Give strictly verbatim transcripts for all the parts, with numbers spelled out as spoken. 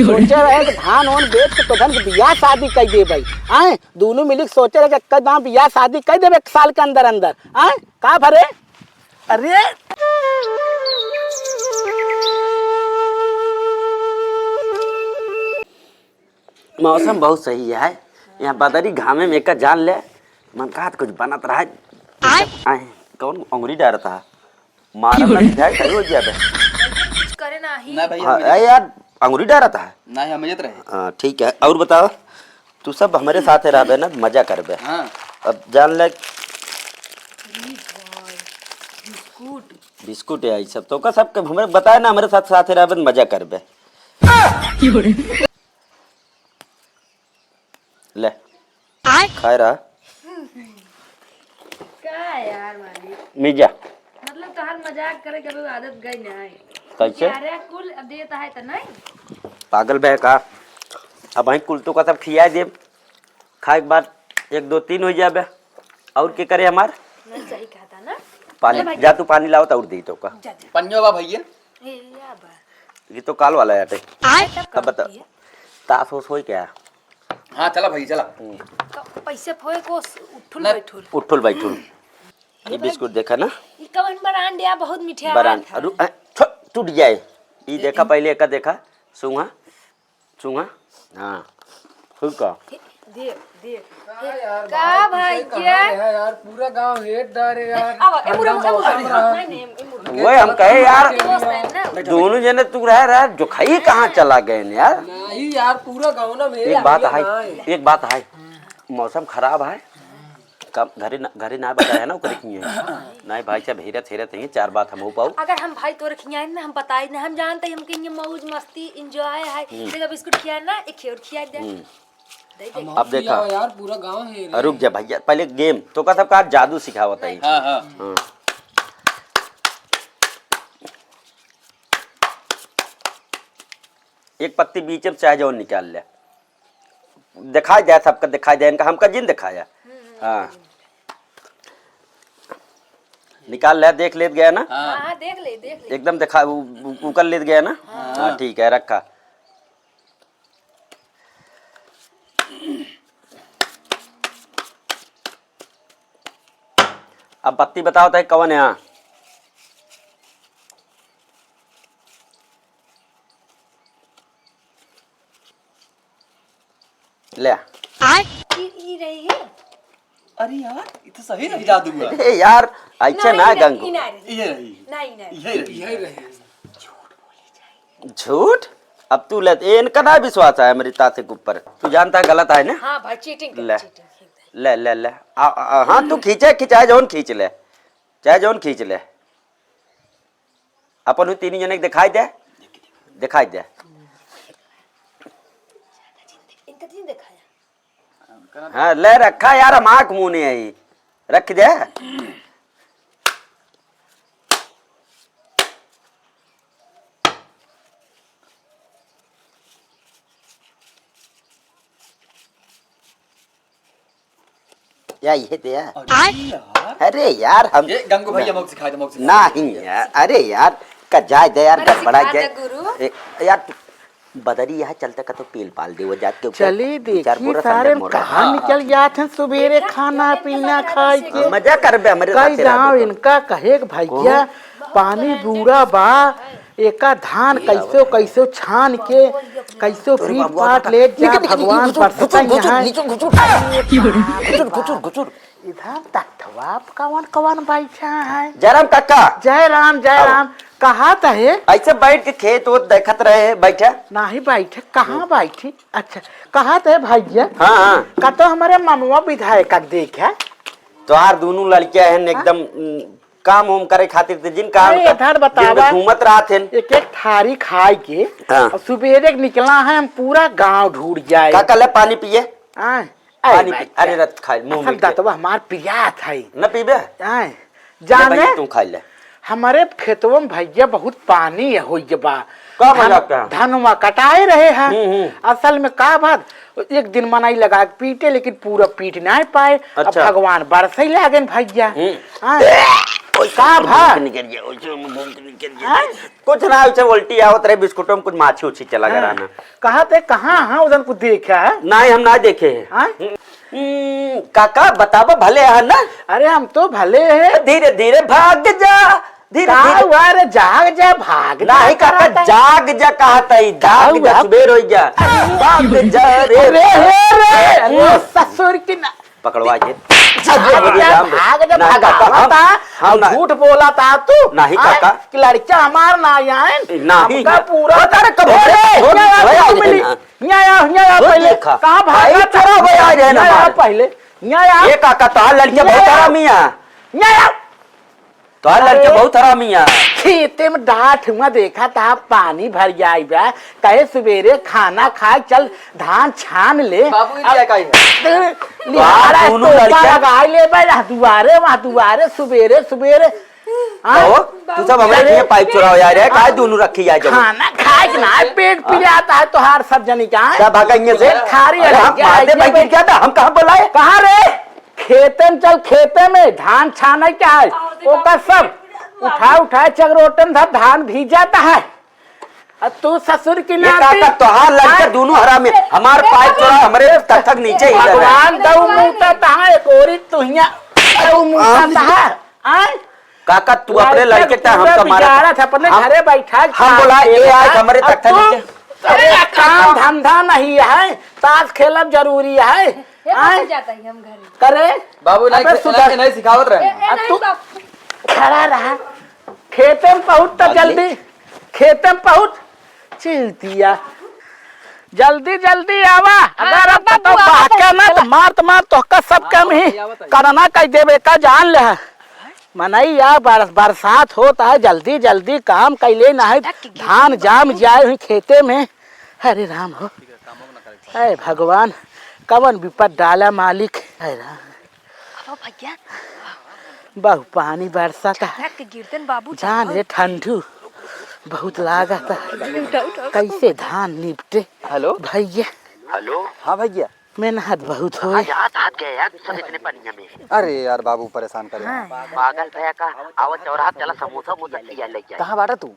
सोचे रहे कि धान ओन बेच के तोहन के बियाह शादी कइ देबइ। आए, दुनू मिली के सोचे रहे कि एक दाम बियाह शादी कइ देबइ एक साल के अंदर अंदर। आए, का भरे? अरे, मौसम बहुत सही है। यहाँ बदरी घामे में एका जान ले, मन कहत कुछ बनत रहा है। आए। आए, कौन अंगुरी डारत है? मारा ना जाए, सही हो गया बे। कुछ करे नाही। ना भाई, हाँ, हम ए यार, अंगुरी डारत है। ना, हम इज्जत रहे। हाँ, ठीक है। और बताओ, तू सब हमरे साथे रहबे ना, मजा करबे। हाँ। अब जान ले। बिस्कुट। बिस्कुट है ई सब। तो का सबके हमरे बताए ना, हमरे साथ, साथे रहबे, मजा करबे। ले। आय। खाए रहा। का यार मालिक? मिर्जा। मतलब तोहार मजाक करे के अभी आदत गई ना है। कैसे? यार कुल देत है त नहीं? पागल बे का? अब वहीं कुल तो का सब खिया देब। खाए के बाद एक, दो, तीन हो जाबे। और के करे हमार? नहीं सही कहता ना। पानी, ले भाई। जा तू पानी लाओ तो और दे तो का। जा, जा। पन्नियो बा भैया। ए, या बा। ये तो काल वाला है, आटे। आय। तब अब बता। तास होस होई क्या? हाँ, चला भाई, चला। हम्म। तो पैसे फोए को उठुल ना। बैठुल। उठुल बैठुल। ये ये बिस्कुट देखा ना? ये कवन ब्रांड या बहुत मीठा ब्रांड। है। अरु, अ, छ-, टूट जाए। ई ये देखा, इन- पहले एका देखा, सुंघा, सुंघा। हाँ, ठीक है। हे, देख, देख। का हे, यार, का भाई, भाई, पीछे क्या? कहाँ है यार? पूरा गांव हेट डारे ए, यार। आवा, ए, मुड़ा, मुड़ा, मुड़ा, मौसम मुड़ा। रहा। नहीं, नहीं, ए, मुड़ा। वही हम कहे यार, दोस्त है ना। दोनों जने तू रह रहा, जो खाई कहाँ चला गए ने यार? नहीं यार, पूरा गांव ना मेरे एक बात लिए है, ना है। एक बात है, मौसम खराब है, कम, घरे ना, घरे ना बताया ना ओकरे किए। नहीं भाई साहब, हेरत हेरत है, चार बात हम हो पाऊ। अगर हम भाई तोरे खियाए ना, हम बताई ना, हम जानते हैं, हमके ये मौज मस्ती, enjoy है। हम्म। देखा बिस्कुट खियाए ना, एक खेर खियाए दे। हम्म। दे दे। हम अब देखा। यार, पूरा गांव है रे। रुक जा भैया, पहले गेम तो का सब का जादू सिखावत है। हाँ, हाँ। हाँ। एक पत्ती बीच में चाहे जौन निकाल ले, दिखाई दे सबका, दिखाई दे इनका, हमका जिन दिखाया। हम्म, हम्म, हाँ। हम्म। निकाल ले, देख लेत गया ना? हाँ। हाँ, हाँ, देख ले, देख ले। एकदम दिखा, उ-, उ-, उकल लेत गया ना? हाँ। हाँ, ठीक है, रखा। अब पत्ती बताओ तो कवन है? हाँ। ले। आय। ई, ई रही है। अरे यार, ई तो सही रही जादू है। अरे यार, ऐसे ना ना, ई ना, गंगू। ई ना रही। ये रही। ना, ई ना रही। ये रही। यही रही। झूठ? अब तू ले, ए, इनका ना विश्वास है मेरी ताते के ऊपर। तू जानता है गलत है ना? हाँ भाई, cheating कर, ले। Cheating, cheating। ले, ले, ले। आ, आ, आ, हाँ, तू खींचे, खींचाए जौन खींच ले। चाहे जौन खींच ले। अपन उ तीन जने के दिखाई दे, दिखाई दे। इनका तीन दिखाया। हाँ, ले रखा यार, हम आँख मुँह नहीं आई, रख दे। या ये दे यार। अरे यार। अरे यार, हम ये गंगू भैया मौक सिखाए दे, मौक सिखाए दे। नहीं यार, अरे यार, का जाए दे यार, अरे गड़बड़ा सिखा जाए। दे गुरु। ए, यार, तू बदरी यहाँ चलता का तो पेल पाल दे, वो जात के ऊपर चली दो चार देखी बोरा सारे संडे मोरा। कहाँ हाँ, निकल हाँ। जात हैं सुबेरे खाना पीना खाए के। मजा करबे हमरे कई साथे रहबे गाँव तो। इनका कहे के भैया, कौन? पानी बूढ़ा बा, एका धान कैसो कैसो छान के, कैसो तोरे पीट बाबुआ पाट का ले जा, निकल, निकल, भगवान निकल, बरसता घुचुर, यहाँ। निकल, घुचुर। अरे बाप रे। घुचुर, घुचुर, घुचुर। इधर तथवा कवन कवन बैठा है? जयराम काका। जय राम, जय आओ। राम। कहा त है? ऐसे बैठ के खेत ओत देखत रहे, बैठा। नाही बैठे, कहाँ बैठी? अच्छा, कहा त है भैया? हाँ, हाँ। का तो हमारे ममवा विधायक का देख है। तोहार दोनों लड़कियां हैं हाँ? एकदम, उम, काम उम करे खातिर ते जिन काम अरे, कर, इधर बतावा। जिन में घूमत रहत हैं। एक एक थारी खाए के हाँ। और सुबेरे के निकला है, हम पूरा गांव ढूंढ जाए। का कल पानी पिए? हाँ। पानी पी, अरे रत खाए, मुंह असल मीठ के। दतवा हमार पियात है। न पीबे? हाँ। ले जाने भाई, तू खा ले। हमारे खेतवा में भैया बहुत पानी है, होई बा। का धन-, मजाक का? धनवा कटाए रहे हैं। हम्म, हम्म। असल में का बात, एक दिन मनई लगा के पीटे, लेकिन पूरा पीट नाहीं पाए। अब अच्छा। भगवान बरसई लागेन भइया। हम्म। हाँ। ओए, का ओए, भा? घूम के निकल गया, ओए, घूम के निकल गया। हाँ? कुछ ना, उसे उल्टी आवत रहे, बिस्कुटों में कुछ माछी उछी चला गया हाँ। रहना। कहा थे, कहाँ, हाँ, उधर कुछ देखा है? नाहीं, हम ना देखे हैं। हाँ? हम्म, काका, बतावा, भले है ना? अरे, हम तो भले हैं। धीरे धीरे भाग जा, धीरे का धीरे। हुआ रे, जाग जा, भाग जा, नाहीं काका, करत है। जाग जा, कहा तई, का जाग जा, हुआ? सुबेर होइ जा। भाग जा रे। अरे, हे रे, अरे, ससुर की ना। पकड़वा के। भाग जा, भाग जा, नाहीं, भाग जा, काका, हम, बता। हम ना। झूठ बोला था तू। नाहीं, हाँ? काका। कि लड़का हमार ना आए। नाहीं। हमका पूरा बता रे, कब ए, रे, ए, छोड़, हिया आ, छोड़, तू आ, मिली। ना। हिया आ, हिया आ, वो पहले। देखा। कहाँ भागा भाई था? चोरा भाई आ रहे ना हिया आ हमारे। पहले। हिया आ। ये काका, तोहार लड़के हिया बहुत आ। हरामी है। हिया आ। तोहार लड़के अरे, बहुत हरामी है। खेते में डांठ हुआ देखा था, पानी भर जाई बा, कहे सुबेरे खाना खाए, चल धान छान ले। बाबू, ये अब क्या काई है? तो लिहाड़ा दोनों टोपा लड़के लगाई ले बा, यहाँ दुआरे, वहाँ दुआरे, सुबेरे, सुबेरे। हाँ? कहो, तू सब हमरे अरे, लिए पाइप चुराओ यार, है, काहे दोनों रखी जाए जब? खाना खाए के ना, पेट पिरात है तोहार सब जनी का। क्या भागा इनमें से? थारी अरे, हम अलग मारते है, भाई ये गिर गया था, हम कहाँ बुलाए? कहाँ रे? खेते में चल, खेते में धान छाने के है, ओकर सब उठा उठा चगरोटन धर, धान भीजाता है। आ तू ससुर की ये नाती। काका, तोहार लड़के आय। दोनों हरामी, हमार पाइप चुरा, हमरे तक तक नीचे ही लगा। भगवान दऊ मुंह तक तहाँ एक ओरी तुहिया, दऊ मुंह तक तहाँ। आय? काका, तू अपने लड़के लड़के के हम पूरा तो मारा बिगाड़त है, अपने हम, घरे बैठा हम बोला, ये आज हमरे अब तक तू, नीचे। अरे, काम धंधा नहीं है, ताश खेलब जरूरी है। ये आय? कहाँ जाता है हम घरे? करे? बाबू, नहीं, अबे नहीं, सुधर। नहीं सिखावत रहे। ए, ए, अब नहीं तू बाबू। खड़ा रहा। खेते में पहुँच तो जल्दी, खेते में पहुँच। चिल्तिया। जल्दी, जल्दी आवा। हाँ, अगर अब बाबू, तो आवत है, बहके ना, तो चला। मार, तो मार, तोहका सब काम ही करना कह देबे का, जान ले। मनई या बर-, बरसात होत है, जल्दी जल्दी काम कैले ना है, धान जाम जाए हुई खेते में। हरे राम हो, हे भगवान, कवन विपद डाला मालिक। हे राम। आओ भैया। बहु पानी बरसत है। झटक के गिरतन बाबू, जान चलाओ। रे ठंडू बहुत लागत है। उठाओ, उठाओ। कैसे धान निपटे? हेलो। भैया। हेलो। हाँ भैया। मेहनत बहुत होए। कहाँ जात हाथ गए यार, सब इतने पनिया में। अरे यार बाबू परेशान करे। हाँ। पागल भैया का, आवा चौराहा चला समोसा वमोसा खिया ले जाए। कहाँ बाटा तू?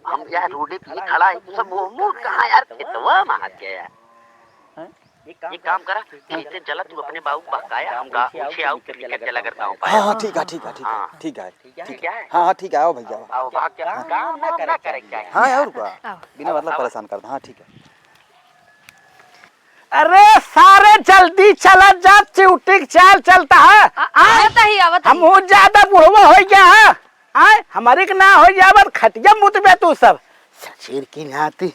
हम यार रोडे पे ही खड़ा है, तू सब मुंह, मुंह कहाँ यार, खेतवा में हाथ गया यार। हैं? एक काम करा, खेते चला, तू अपने बाबू को बहकाया, हम गा-, उठे आओ, फिर निकल चला करता हूँ, हाँ, हाँ, ठीक है, ठीक है, ठीक है, हाँ। ठीक है, ठीक है। ठीक है? हाँ, हाँ, ठीक है, आओ भैया, आओ। आओ, भाग के हाँ। काम ना करे के चाही। हाँ, और का? आओ। बिना मतलब आओ। परेशान करता, हाँ, ठीक है। अरे सारे जल्दी चला जा, चिउटी के चाल चलता है। आ, आ? आवत ही, आवत ही। हम हो ज्यादा बुढ़वा हो गया है। आय, हमरे के ना हो जावत, खटिया मुतबे तू सब। ससुर की नाती।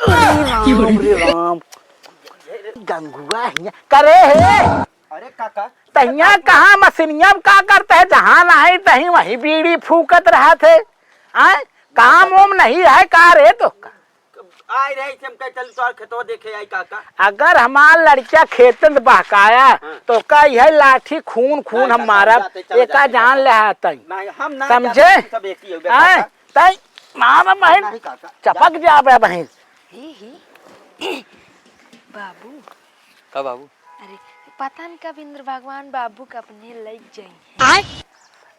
अरे राम, रे राम। गंगुआ हिया। करे है? अरे काका। तहिया कहाँ मशीनिया में का करते है? जहाँ नहीं तहीं वहीं बीड़ी फूकत रहत है। आय, काम वाम नहीं है का रे तो? आए रहे, इसे हम कहे, "चल, तोर खेतवा देखे आई, काका।" अगर हमार लड़किया खेते में बहकाया, हाँ। तो का यह लाठी खून, खून नहीं, हम काका, मारब, जाते, चला एका जाते, जान काका। ले हाथ आई। नहीं, हम ना समझे? जाते, सब एक ही हो गया, हैं? काका। तई मारब बहिन, नहीं, काका। चपक जाबे बहिन। ही, ही। बाबू। का बाबू? अरे, पता न कब इंद्र भगवान बाबू के अपने लइक जाई हैं।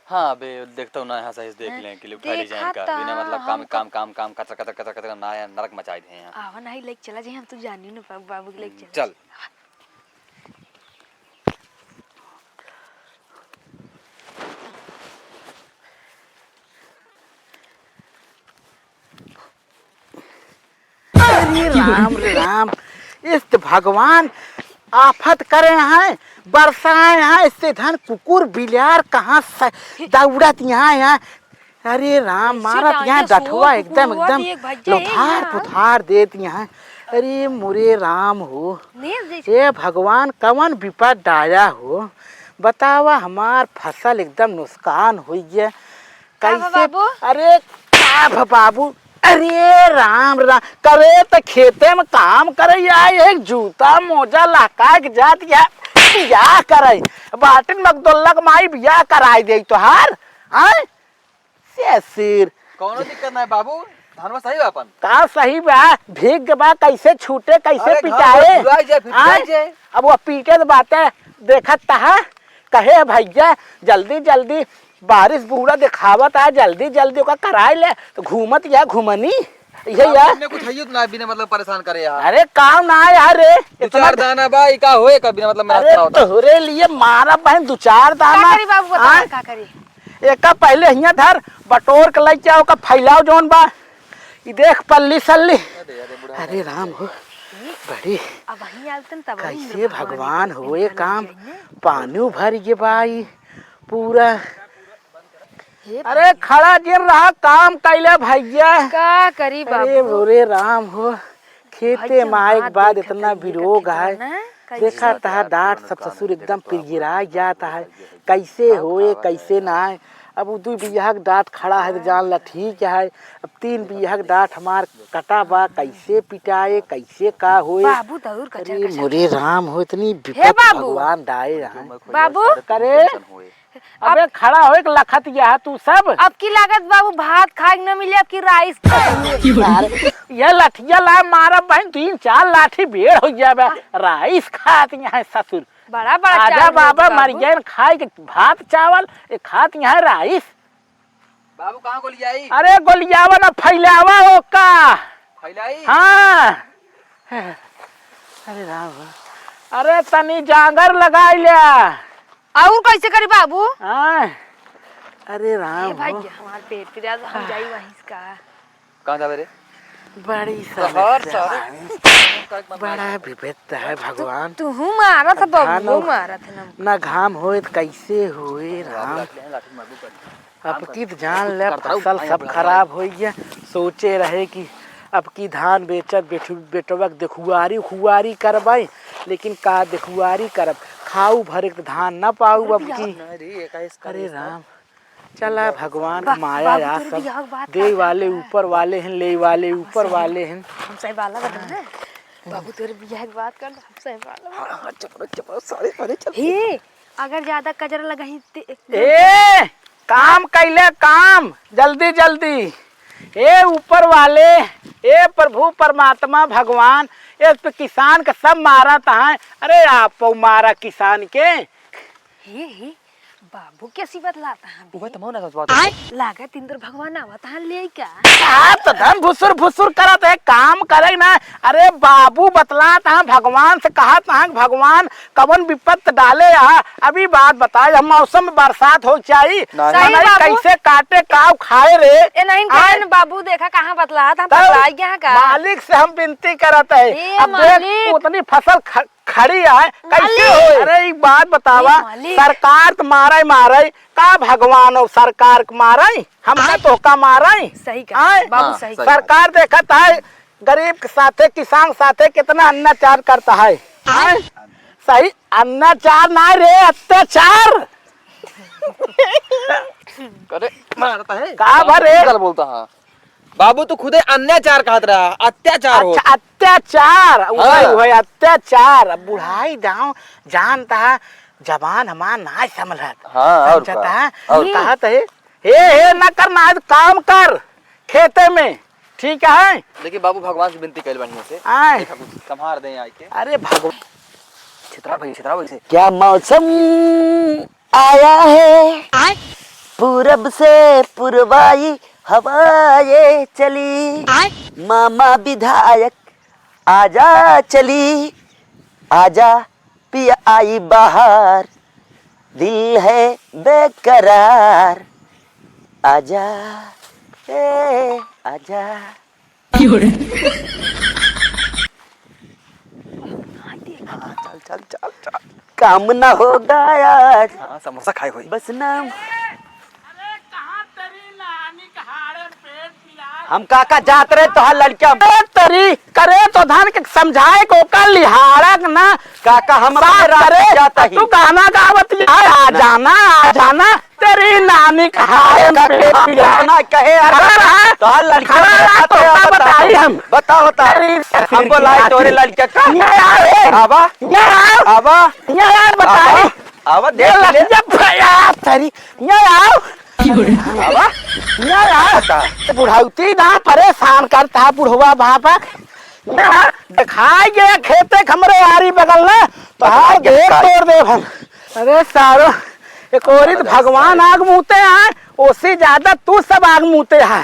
हाँ, अबे, देखता हूँ ना, यहाँ से देख हैं? लें कि लोग ठहरी जाए देखा का। बिना मतलब काम, था। काम, काम, काम, कचरा, कचरा, कचरा, कचरा, ना यार, नरक मचाई दे यहाँ। आवा ना, ही लइक चला जाए, हम तो जानी ना बाबू, बाबू के लइक हम्म, चला चल। जाए। अरे राम रे राम, इस तो भगवान आफत करे हैं, बरसाए हैं, इससे धन कुकुर बिलार कहाँ से दौड़त यहाँ, यहाँ। अरे राम, कैसे मारत डांटे यहाँ सोर डठुआ एकदम, कुकुरवा एकदम देख भज्जे लोथार यहाँ। पुथार देत यहाँ। अरे मोरे राम हो, नेस जैसे। ए भगवान, कवन विपद डाया हो, बतावा, हमार फसल एकदम नुकसान होइ गया। का भा कैसे? बाबू? अरे का भा बाबू? अरे राम राम, करे त खेते में काम करे, या एक जूता मोजा लहका के जात या बियाह करे। बाटिन मगदोल्ला के माई बियाह कराई दे तोहार, आय? से सिर। कौनो दिक्कत ना है बाबू। धानवा सही बा अपन? का सही बा? भीग के बा, कैसे छूटे, कैसे अरे, घाम पिटाए? में झुराई जाए, फिर आय? झुराई जाए। अब वो पीटे तो बात है, देखत तहा, कहे, "भैया, जल्दी, जल्दी, बारिश बूढ़ा देखावत है, जल्दी, जल्दी ओका कराए ले।" तो घूमत या घुमनी, ये हम या। तुमने कुछ हइयो ना, बिना मतलब परेशान करे यार। अरे, काम ना आया रे, दो इतना चार दाना बा, ई का होए का बिना मतलब मेरा अरे, करावत? तोहरे लिए मारा बहन, दो चार का दाना। करी बाबू, बताओ, आय? का करी? एका पहले हियां धर, बटोर के लइके आओ, ओका फैलाओ जौन बा। ई देख पल्ली सल्ली। अरे, अरे, बुढ़ा अरे राम हो, बड़ी अब वहीं आलतन तब वहीं कैसे भगवान के होए दर्शन काम, कइने। पानी भर गे बा ई पूरा। हे अरे भगवान। खड़ा जिन रहा, काम कैले भैया। का करी अरे बाबू? बोरे राम हो, खेते भैया, में आए के हाथ बाद देखत इतना हई, बिरोग देखत है। हई ना, कैसे देखा तहा डाँठ सब ससुर एकदम पिरगिरा जात है, कैसे होए, कैसे ना है। अब उ दुइ बियाह के डाँठ खड़ा है तो जान ला ठीक है, अब तीन बियाह के डाँठ हमार कटा बा, कैसे पिटाए, कैसे का होए। बाबू तो और कचर अरे कचर मोरे राम हो, इतनी हे विपत बाबू। भगवान डाए हैं। बाबू। करे, अबे अब खड़ा होए के लखत यह तू सब। अब की लागत बाबू भात खाए के न मिले, अब की राइस खाए के मिले। अरे, ये लठिया ला मारा बहन, तीन चार लाठी भेड़ हो जाबे। राइस खात यहाँ ससुर। बड़ा बड़ा आजा चावल बाबा, बाबू। मर गए खाए के भात चावल, ये खात यहाँ राइस। बाबू, कहाँ गोलियाई? अरे, गोलियावा ना, फैलावा ओका। फैलाई? हाँ। अरे राम हो। अरे, तनी जांगर लगाई ल्या। और कैसे करी बाबू? हाँ। अरे राम ए भाई, हो। हमार पेट पिरात, हम जाई वहीं से का। कहाँ जाबे रे? बड़ी तोहार समस्या सारे है। बड़ा विपत है भगवान। तू, तू मारत है धान बबुओ, और मारत है ना। ना घाम होए त कैसे होए राम। लाठी मारबो कर। अब की त जान ले, फसल सब खराब होइ गया। सोचे रहे कि अब की धान बेचत बेटु-, बेटवा के देखुआरी उखुआरी करबै, लेकिन का देखुआरी करब, खाऊ भरे के धान ना पाऊ अब की। अरे राम, चला भगवान के माया यार, सब दे वाले ऊपर वाले हैं, ले वाले ऊपर वाले हैं। हम सही बाला बता ना, बाबू तोरे बियाह के बात कर, हम सही बाला बता। हाँ, हाँ, चलो, चलो, सारे, सारे चल। हे, अगर ज्यादा कजर लगही ते ए, काम कैले काम, जल्दी जल्दी। ए ऊपर वाले, ए प्रभु परमात्मा भगवान, ए पे किसान के सब मारत हैं। अरे आप मारा किसान के। हे, हे, बाबू कैसी बतलात हैं? उहे त मौन है बात। लागत इंद्र भगवान आवत हैं लेके। आप तो धन भुसुर भुसुर करत है, काम करे ना। अरे बाबू बतलात हैं, भगवान से कहत हैं, भगवान कवन विपत डाले है। अभी बात बताए, हम मौसम में बरसात हो चाहिए। नहीं। सही मनई बाबू। कैसे काटे, काव खाए रे? ए नहीं, आए? कहे न बाबू, देखा कहाँ बतलात हैं, तब बतलाई गया का? मालिक से हम विनती करत है, ए अब देख, मालिक। उतनी फसल ख-, खड़ी है, कैसे मालिक। होए? अरे, एक बात बतावा, ए मालिक। सरकार तो मारे, मारे, का भगवान और सरकार के मारे? हम ना तो का मारे? सही कहा, आए? बाबू हाँ, सही सही कहा। सरकार देखत है, गरीब के साथे, किसान के साथे कितना अन्याचार करता है। आए? सही, अन्याचार ना रे, अत्याचार। अरे, मारता है। का बा रे? गलत बोलता है। बाबू, तू खुदे अन्याचार कहत रहा, अत्याचार हो। अच्छा, अत्याचार, उहे, हाँ। उहे, अत्याचार। अब बुढ़ाई दाव जानता है, जबान हमार नाय संभलत। हाँ, और समझता का? है? और का? कहत है, "हे, हे, ना कर, ना काम कर, खेते में।" ठीक है? लेकिन बाबू, भगवान से विनती कइल बढ़िया से। आए। देखा, कुछ संभार दें आइके। अरे भगवान। छितरा भाई, छितरा भाई से। क्या मौसम आया है। आय। पूरब से पुरवाई हवाएं चली। आय। मामा विधायक आजा चली, आजा पिया आई बाहर, दिल है बेकरार, आजा, ए, आजा। हाँ, चल, चल, चल, चल। काम ना होगा आज। हाँ, समोसा खाए होई। बस नाम। अरे, कहाँ तेरी नानी के हाड़े पेट पिराए? हम काका जात रहे तोहार लड़किया। ए, तेरी करे तो धन के समझाए को का लिहाड़ा के ना। काका, हम साथ अपने रात करे, जाता ही। तू गाना गावत लिहाड़, आ ना। जाना, आ जाना। तेरी नानी कहाँ है? का पेट पिराना कहे यार? खड़ा रहा। तोहार लड़का खड़ा रहा, तो का बताई हम? बताओ, बताओ। तेरी हम बोलाए तोरे लड़का का? ये आ रे। आवा। ये आ। आवा। ये आ, बताई। आवा। आवा, ये देख ले। लड़का भैया, तेरी। ये आओ। बाबा, ना यार, बुढ़ौती ना परेशान करता है बुढ़वा बाबा। ना, दिखाई गया खेते के हमरे आरी बगल ना, तो हार दिखाई गया। तोड़ देब हम। अरे सारो, एक ओरी तो भगवान आग मूते हैं, ओसे ज्यादा तू सब आग मूते है।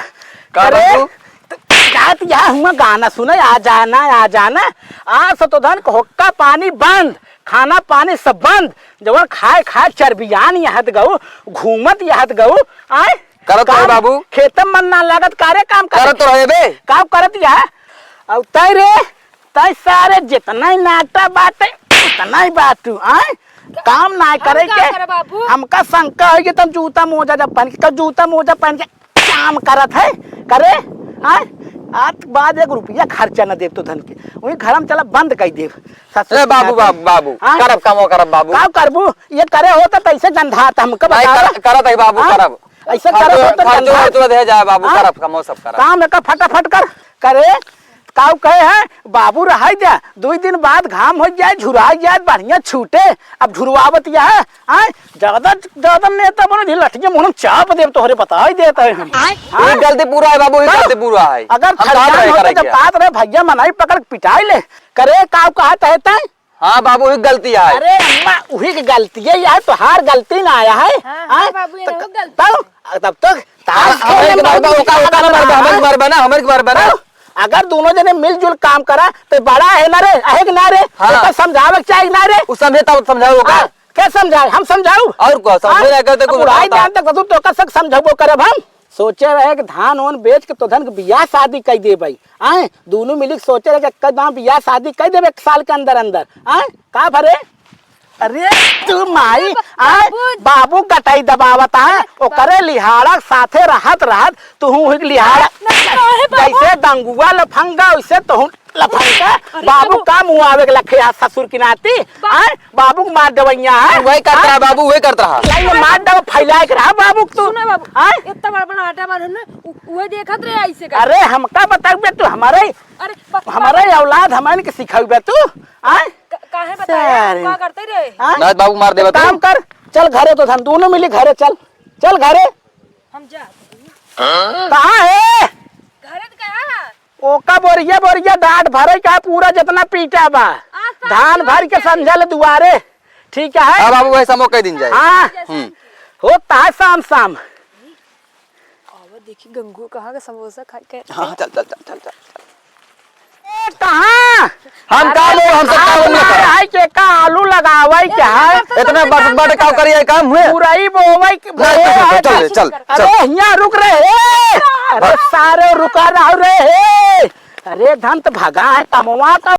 का अरे, बाबू? त-, जात यहाँ हुआ गाना सुने, आ जाना, आ जाना। आज से तो धन क हुक्का पानी बंद, खाना पानी सब बंद। जवन खाए खाए चरबियान यहत गऊ, घूमत यहत गऊ, आए? करत रहे काम, बाबू। खेतम मन ना लागत, कारे काम करत? करत रहे बे। काम करत यह? अब तय रे, तय सारे जितना ही नाटा बाटे, उतना ही बाटू, आए? काम ना हम करे का के। करे बाबू? हमका शंका है कि तुम जूता मोजा जब पहन के, कब जूता मोजा पहन के काम करत है, करे, आए? आज बाद एक रुपया खर्चा न देब तो धन के, वही घर में चला बंद कर देब। ससुर ए बाबू, के बाबू, बाबू, हाँ? करब, कमो करब बाबू। का करबू? ये करे हो तो कैसे गंधात हमका नहीं, बतावा? कर-, करत है बाबू, हाँ? करब। ऐसे खर्चो, करब हो तो खर्चो, गंधात। खर्चो दे जाए बाबू, हाँ? करब, कमो सब करब। काम एका फटाफट कर, करे, काऊ कहे है, बाबू रहाई दे, दुई दिन बाद घाम हो जाए, झुराई जाए, बढ़िया छूटे, अब झुरवावत यह है, आए? ज्यादा, ज्यादा नेता बनो, ढील लठिया मुहन चाप देब, तोहरे बताई देत है हम। आए? हाँ? ये गलती पूरा है बाबू, ये हाँ? गलती पूरा है। अगर हम चाहत खरियान रहे होते करे जब क्या? बात रहे, भैया मनाई पकड़ के पिटाई ले। करे, काऊ कहत है तैं? हाँ बाबू, ही गलती है। अरे अम्मा, उही की गलती है, यह तोहार गलती ना आया है। हाँ, हाँ हाँ? बाबू, ये तो नहीं क-, गलती। तब, तब तक ताश हाँ, खेले हमें के में मरबा, बाबू ओका, ओका ना मरबा, हमें हाँ? मरबा ना, हमें मरबा ना। हाँ? अगर दोनों जने मिलजुल काम करा, तो बड़ा है ना रे, आहे कि ना रे? हाँ। ओका समझावे के चाही ना रे? उ समझे तब समझाओ ओका। हाँ, के समझाए? हम समझाऊ? और का, समझे हाँ? ना करते अब कुछ बुढ़ाई बताओ। जान तक ससुर तो ओका सब समझाबो करब हम। सोचे रहे कि धान ओन बेच के तोधन के बियाह शादी कई देबई। आए, दोनों मिली के सोचे रहे कि एक दाम बियाह शादी कई देबे एक साल के अंदर अंदर। आए, का भरे? अरे तू माई, आए, बाबू। बाबू गटाई दबावत है, अरे, ओकरे बाबू। लिहाड़ा के साथे रहत रहत, तुहू हुई लिहाड़ा। नहीं, नहीं, बाबू। जैसे दंगुआ लफंगा, वैसे तुहू लफंगा। अरे, बाबू बाबू। का मुँह आवे के लखे आ ससुर की नाती? बा- आए, बाबू के मार दवैया है। वही करत रहा आए? बाबू, वही करत रहा। नहीं, ये मार दवा फैलाए के रहा बाबू के तू। सुना बाबू, आए? इतना बड़ा बड़ा आटा बांधन ना, उ-, उहे देखत रहे ऐसे कर। अरे, हमका बताबे तू हमारे, अरे, ब-, हमारे बाबू। औलाद हमन के सिखाबे तू, आए? क-, काहे बताए? सारे। का करते रहे? आए? नाथ बाबू मार देबे एक तू। काम कर, चल घरे तो हम दोनों मिली घरे चल, चल घरे। हम जा। कहाँ है? घरे तो कहाँ है? ओका बोरिया बोरिया डांट भरे का पूरा जितना पीटा बा। आज तो धान आज भर के क्या संझल दुआरे। ठीक है? हाँ बाबू, वही समोक कह दिन जाए। हाँ। हम्म। होता है शाम शाम। अब देखी गंगू कहाँ का समोसा खा के। हाँ, चल, चल, चल, चल, चल। ए, कहाँ? हम का अरे, बोल, हम सब का बोल, है के का आलू लगावे के है? इतना बड़, बड़ का करिए काम हुए? मुरई बोवे के, नहीं, बोवे चल, है। चल, चल, अरे, चल। हियाँ रुक रे, हे। अरे, सारे रुका रहो रे, हे। अरे, धन त भगा है, कमवा का